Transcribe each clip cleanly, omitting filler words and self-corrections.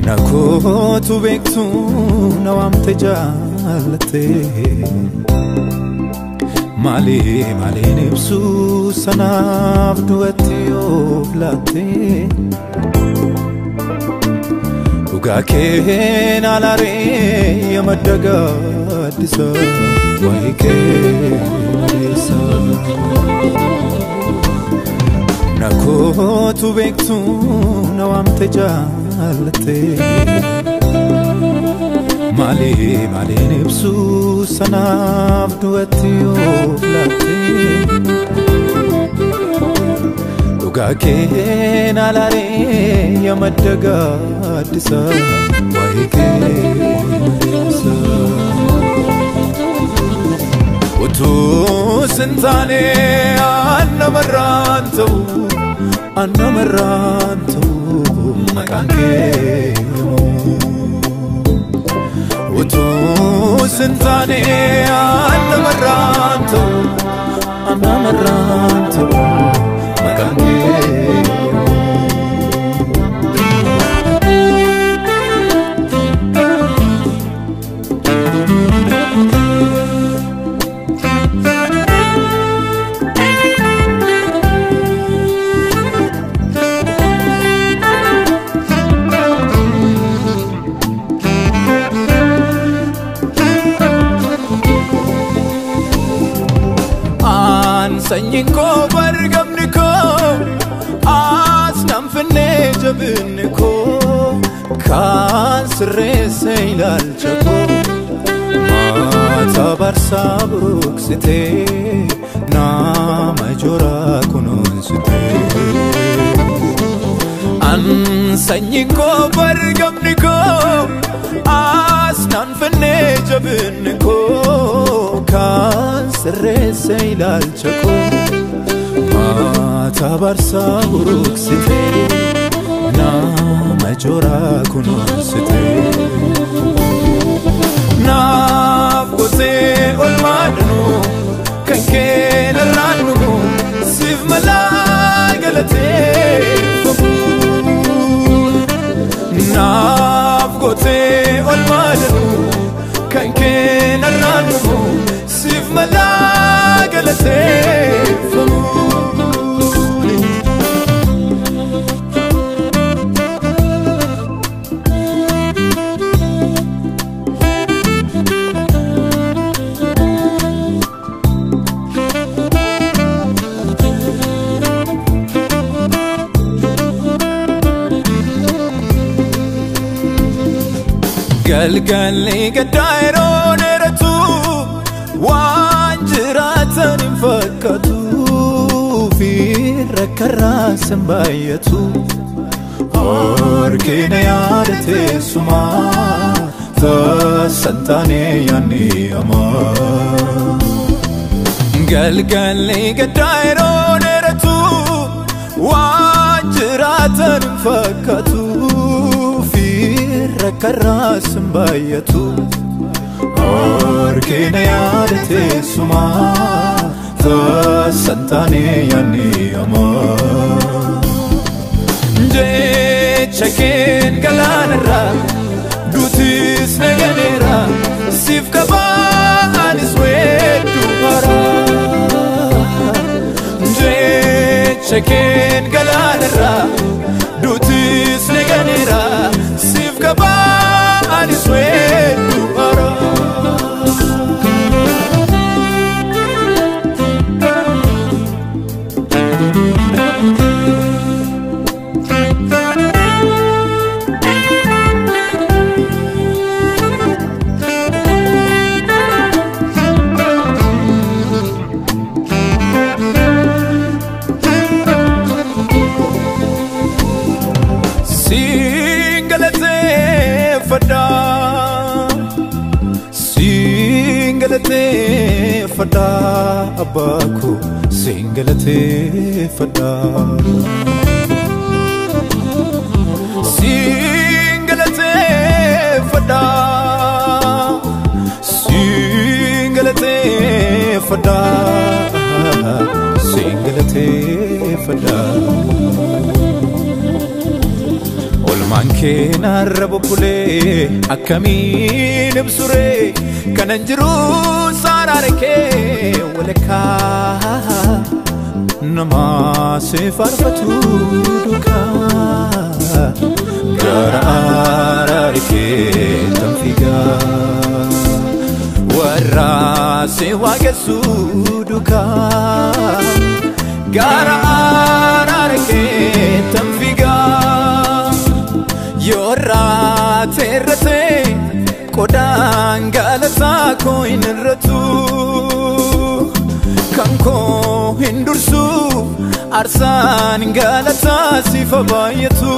Nakotu beektu na waamte jaallatte malee maleen ibsu sanaaf du'atti of laatte dhugaa keen alaaree ya madda gaaddisa waa'ee kee maleessa. Nakotu beektu na waamte jaallatte malee maleen ibsu sanaaf du'atti of laatte dhugaa keen alaaree ya madda gaaddisa waa'ee kee maleessa. Utuu sin taane annamarraan ta'u annamarraan ta'u maqaan kee Utuu sin taane annamarraan ta'u annamarraan ta'u maqaan kee. Sanyiin koo bargamni koo as nan finnee jabinni koo kan sirreesse ilaalcha koo maata barsaa buruqsitee nama joraa kunuunsitee. An sanyiin koo bargamni koo as nan finnee jabinni koo kan sirreesse ilaalcha koo maata barsaa buruqsitee nama joraa kunuunsitee. Naaf gootee olmaa danuu kan kee narraan dhumu siif malaa galateeffamu. Naaf gootee olmaa danuu kan kee narraan dhumu siif malaa galateeffamu. Galgalli gaddaa yeroo dheeratu waan jiraatan hin fakkaatu fi rakkarraas hin baay'atu. Harkina yaada teessumaa tasan taane yaadni hamaa. Galgalli gaddaa yeroo dheeratu waan jiraatan hin fakkaatu rakkarraas hin baay'atu. Harkina yaada teessumaa tasan taane yaadni hamaa. Jecha keen galaanarraa duutis na ganeera siif qabaanis weedduu haaraa. Jecha keen galaanarraa duutis na ganeera siif qabaanis weedduu haaraa. Siin galateeffadha galateeffadha abbaa koo, siin galateeffadha. Siin galateeffadha, siin galateeffadha, siin galateeffadha. Olmaan kee narra bubbulee akkamiin ibsuree, kanan jiru saaraare kee walakkaa, nama si faarfatu duukaa gara araare kee tan fiigaa, warra si waaqessu duukaa gara araare kee tan fiigaa. Yoorraa teerratee qodaan galataa koo hin irratu, kan koo hin dursu aarsaan galataa sifa baay'atu.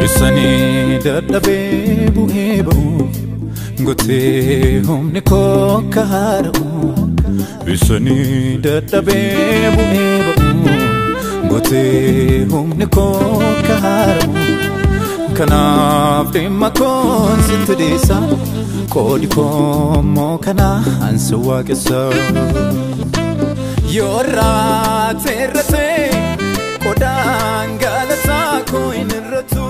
Isanii dadhabee bu'ee ba'u gootee humni koo akka haara'u. Isanii dadhabee bu'ee ba'u gootee humni koo akka haara'u. Kanaaf dhimma koon sitti dhiisa, qoodi koo immoo kana ansi waaqessa. Yoorraa teerratee qodaan galataa koo hin irratu,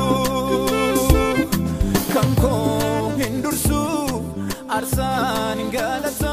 kan koo hin dursu aarsaan galataa.